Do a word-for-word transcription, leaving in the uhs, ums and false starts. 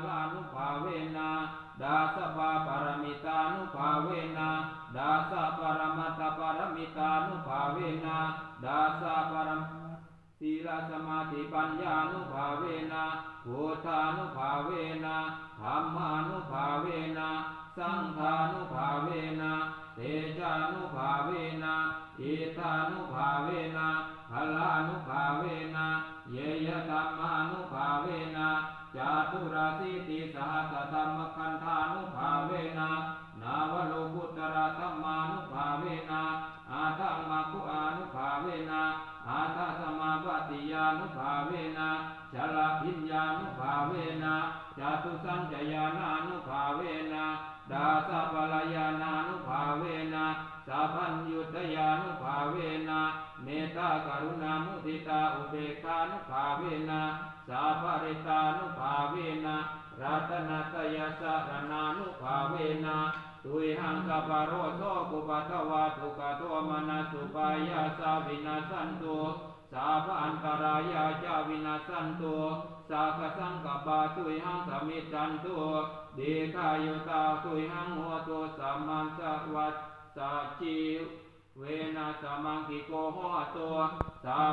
mālānubhāvena, dasapāramitānubhāvena, dasaparamatthapāramitānubhāvena, dasaparam sīlasamādhipaññānubhāvena, buddhānubhāvena, dhammānubhāvena, saṅghānubhāvena, tejānubhāvena, iddhānubhāvena, balānubhāvena, ñeyyadhammānubhāvena, caturāsītisahassadhammakkhandhānubhāvena, navalokuttaradhammānubhāvena, aṭṭhamaggaānubhāvena, aṭṭhasamāpattiyānubhāvena, chaḷabhiññānubhāvena, catusañcayānānubhāvena, dasabalañāṇānubhāvena, sabbaññutañānubhāvena, mettākaruṇāmuditāupekkhānubhāvena, sabbaratanattayasaraṇānubhāvena, tuyhaṃ sabbarogasokupaddavadukkhadomanassupāyāsā vinassantu, sabbaantarāyā ca vinassantu, sabbasaṅkappā tuyhaṃ samijjhantu, dīghāyutā tuyhaṃ hotu, sammāsavassa jīvena samaṅgiko hotu, sabba